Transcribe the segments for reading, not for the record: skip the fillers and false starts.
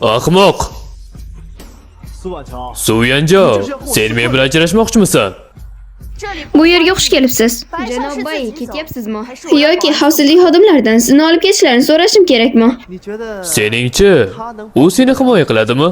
Ahmoq! Su Yanjao, sen men bilan ajrashmoqchimisan? Bu yerga xush kelibsiz. Janob Bay, ketyapsizmi? Yoki xavfsizlik xodimlaridan sizni olib ketishlarini so'rashim kerakmi? Seningchi, u seni himoya qiladimi?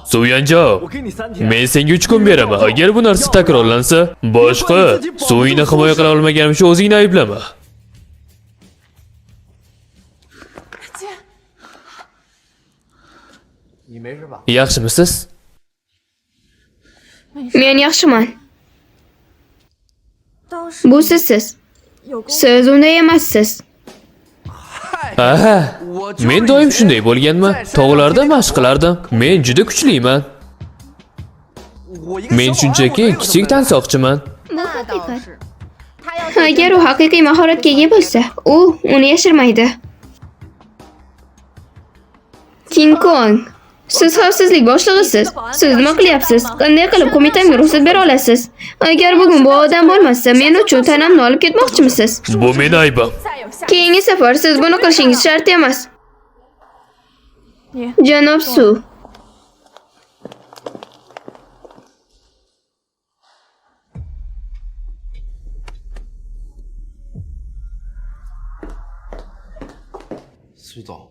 Su Yanjao, men senga 3 kun beraman. Agar bu narsa takrorlansa, boshqa suvingni himoya qila olmaganim uchun o'zingni ayblama. Yaxshimisiz? Men yaxshiman. Bu sizsiz. Siz unday emassiz. Aha, men doim shunday bo'lganman. Tog'larda mashq qilardim. Men juda kuchliman. Men shunchaki kichik tansoqchiman. Bu haqiqat. Agar u haqiqiy mahoratga ega bo'lsa, u uni yashirmaydi. King Kong, siz xavfsizlik boshlig'isiz. Siz nima qilyapsiz? Qanday qilib qo'mitamga ruxsat bera olasiz? Agar bugun bu odam bo'lmasa, men uchun tanamni olib ketmoqchimisiz? Bu meni aybim. Keyingi safar siz buni qilishingiz shart emas. Janob Su,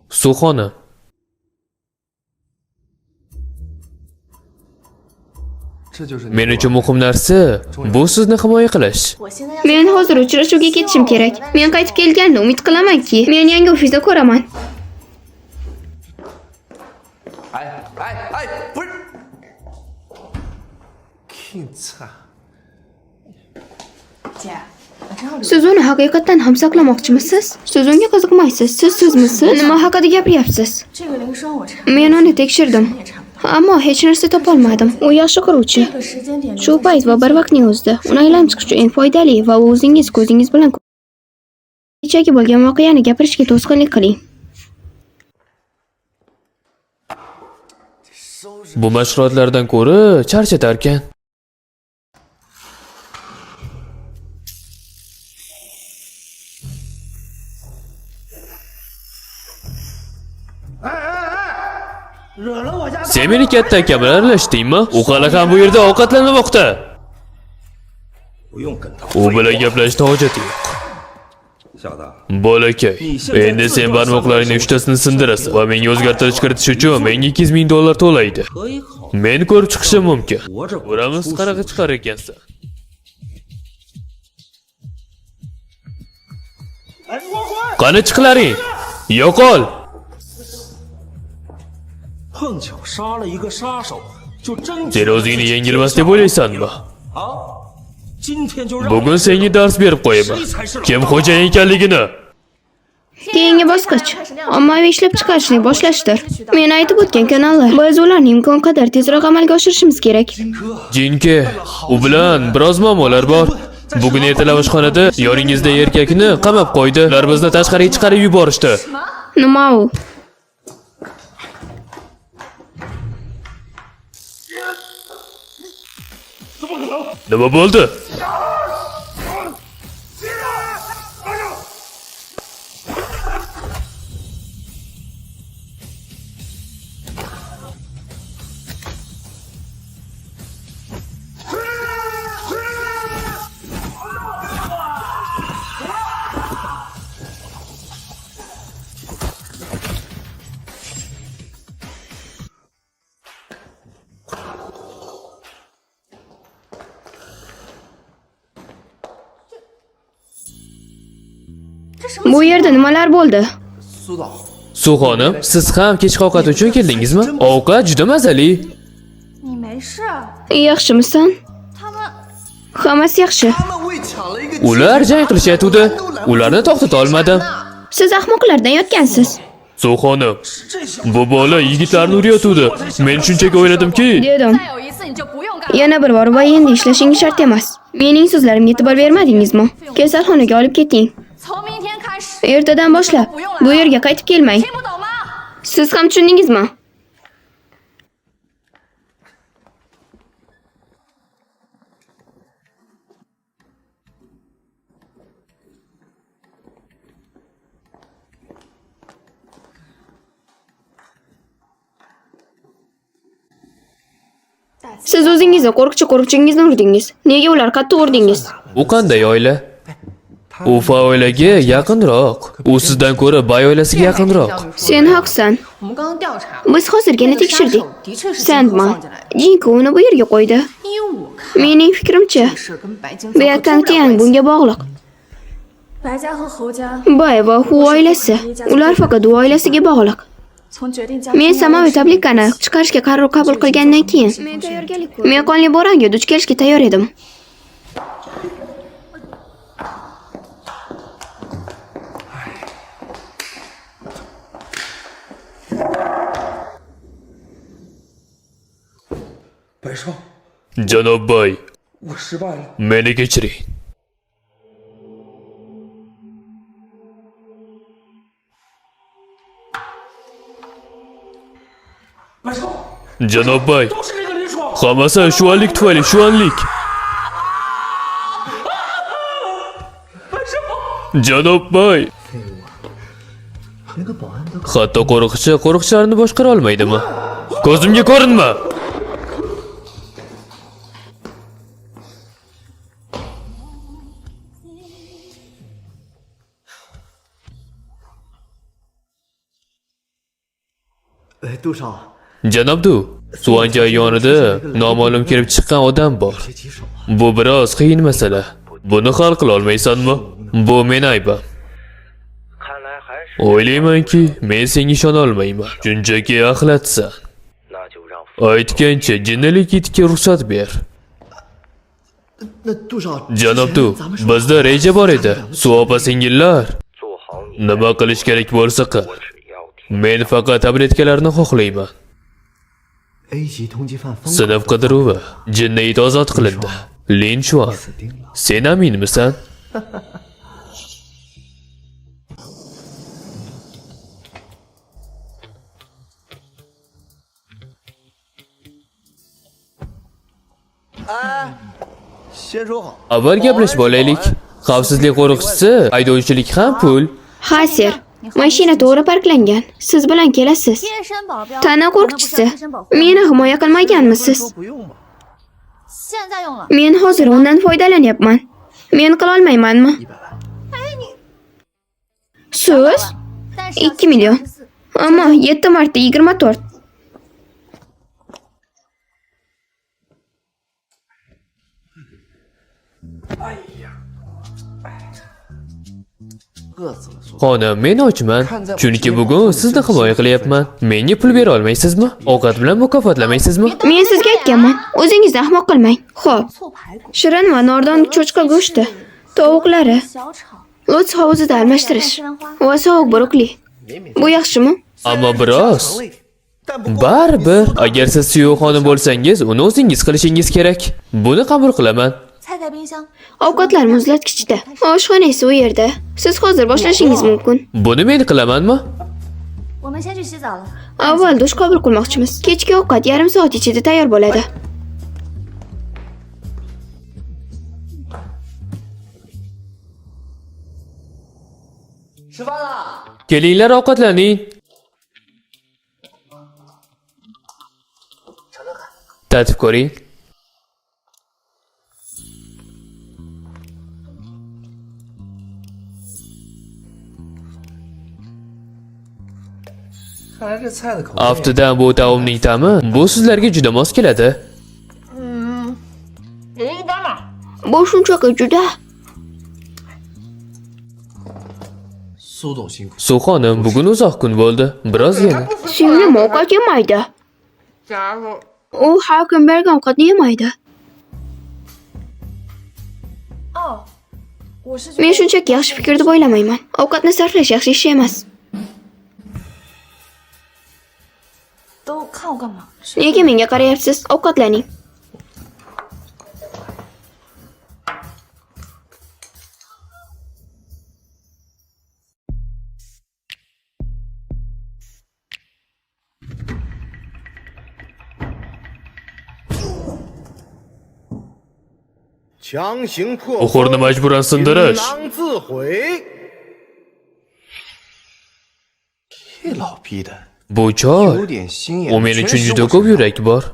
Suxoni. Men uchun muhim narsa bu sizni himoya qilish. Men hozir uchrashuvga ketishim kerak. Men qaytib kelganda umid qilamanki, men yangi ofisda ko'raman. 哎哎哎，不是，警察。 Siz uni haqiqatdan ham saqlamoqchimisiz? Siz unga qiziqmaysiz. Siz sizmisiz? Nima haqida gapiryapsiz? 这个铃声我查 Men uni tekshirdim. 也查不到。 Ammo hech narsa topolmadim. U yaxshi quruvchi. 这个时间点 Shu payt va bir vaqtning o'zida uni aylanib chiqish uchun eng foydali va u o'zingiz ko'zingiz bilan kechagi bo'lgan voqeani gapirishga to'sqinlik qiling. Bu mashg'ulotlardan ko'ra charchatarkan. Sen meni katta akam bilan aralashdingmi? U hali ham bu yerda ovqatlanmoqda. U bilan gaplashishni hojati yo'q. Bolakay, endi sen barmoqlaringni uchtasini sindirasan va menga o'zgartirish kiritish uchun menga 200 ming dollar to'laydi. Men ko'rib chiqishim mumkin. Ko'ramiz qanaqa chiqar ekansan. Qani chiqlaring? Yo'qol! 碰巧杀了一个杀手，就真 Sen o'zingni yengilmas deb o'ylaysanmi? 啊！今天就让 Bugun senga dars berib qo'yaman. Kim xo'jayin ekanligini. Keyingi bosqich ommaviy ishlab chiqarishni boshlashdir. Men aytib o'tgan kanallar, biz ularni imkon qadar tezroq amalga oshirishimiz kerak. Jinke, u bilan biroz muammolar bor. Bugun ertalab oshxonada yoningizda erkakni qamab qo'ydi. Ular bizni tashqariga chiqarib yuborishdi. Nima u? Nima bo'ldi? Bu yerda nimalar bo'ldi? 苏导， Su xonim, siz ham kechki ovqat uchun keldingizmi? Ovqat juda mazali. 你没事？ Yaxshimisan? 他们 Hammasi yaxshi. 他们为抢了一个 Ular jang qilishayotgandi. Ularni to'xtata olmadim. Siz ahmoqlardan yotgansiz. Su xonim, bu bola yigitlarni urayotgandi. Men shunchaki o'yladimki, Dedim. 再有一次你就不用干了。 Yana bir bor va endi ishlashingiz shart emas. Mening so'zlarimga e'tibor bermadingizmi? Kasalxonaga olib keting. 从明天开始， Ertadan boshlab bu yerga qaytib kelmang. 听不懂吗？ Siz ham tushundingizmi? Siz o'zingizni qo'riqchi qo'riqchingizni urdingiz. Nega ular qattiq urdingiz? u qanday oila? U fa oilaga yaqinroq. U sizdan ko'ra bay oilasiga yaqinroq. Sen haqsan. 我们刚刚调查， Biz hozirgina 那个杀 tekshirdik. 手的确是金 Sandman, 口放进来的。 Jinko uni bu yerga qo'ydi. 依我看， Mening fikrimcha, 这事跟白金 bu 泽可脱不了 Kangtian 关系。 bunga bog'liq. 白家和侯家 Bay va Hu oilasi, ular faqat U oilasiga bog'liq. 从决定将 Men samoviy tabletkani chiqarishga qaror qabul qilgandan keyin men qonli bo'ronga duch kelishga tayyor edim. 白少， Janob Bay, 我失败了。 meni kechiring. 白少， Janob Bay, 都是那个林爽。 hammasi shu anlik tufayli, shu anlik. Janob Bay. Hatto qo'riqchi qo'riqchilarni boshqara olmaydimi? Ko'zimga ko'rinma. 哎，杜少， Janob Du, Suanjay yonida noma'lum kelib chiqqan odam bor. 别棘手啊！ Bu biroz qiyin masala. Buni hal qila olmaysanmi? Bu meni aybim. O'ylaymanki, men senga ishona olmayman. Shunchaki axlatsan. Aytgancha jinnilik itga ruxsat ber. 那杜少， Janob Du, 咱们说 bizda reja bor edi. Suv opa singillar, nima qilish kerak bo'lsa qil. Men faqat tabletkalarni xohlayman. A 级通缉犯封 Sinf qidiruvi. Jinni it ozod qilindi. Lin Chuan, 死定了。 sen aminmisan? 先说好， Avval gaplashib olaylik. Xavfsizlik qo'riqchisi, haydovchilik ham pul. Ha, ser. Mashina to'g'ri parklangan. Siz bilan kelasiz. 贴身保镖， Tana 难道不是 qo'riqchisi. 要贴身保护？ Meni himoya qilmaganmisiz? 说不用吧？ 现在用了， Men hozir undan foydalanyapman. Men qilolmaymanmi? 100万， So'z? 但是要 2 million. Ammo 7 marta 24. 饿死了，苏。 Xonim, men ochman. Chunki bugun sizni himoya qilyapman. Menga pul bera olmaysizmi? Ovqat bilan mukofotlamaysizmi? Men sizga aytganman, o'zingizni ahmoq qilmang. Xo'p, 醋排骨、 shirin va nordon cho'chqa go'shti, tovuqlari, 小炒、 lots hovuzida almashtirish va sovuq brokoli. Bu yaxshimi? Ammo biroz. 但不过 Baribir, agar siz suyuq xonim bo'lsangiz, uni o'zingiz qilishingiz kerak. Buni qabul qilaman. 菜在冰箱。 Ovqatlar muzlatgichda, oshxona esa u yerda. Siz hozir boshlashingiz mumkin. Buni men qilamanmi? 我们先去洗澡了。 Avval dush qabul qilmoqchimiz. Kechki ovqat yarim soat ichida tayyor bo'ladi. 吃饭啦！ Kelinglar ovqatlaning. Tatib ko'ring. 看来这菜的口味 Aftidan bu taomning ta'mi bu sizlarga juda mos keladi. Bu shunchaki juda. 苏总辛苦。 Su xonim, bugun uzoq kun bo'ldi. Biroz yana. Singlim ovqat yemaydi. U har kun bergan ovqatni yemaydi. 哦，我是觉 Men 得 shunchaki yaxshi fikr deb o'ylamayman. Ovqatni sarflash yaxshi ish emas. 都看我干嘛？是 Nega menga qarayapsiz? Ovqatlaning. 强行破 Muhrni majburan sindirish. 囊自毁。这老逼的 Bu chol. 有点心眼， U men 全 uchun 使 juda 我 ko'p 身上 yurak bor.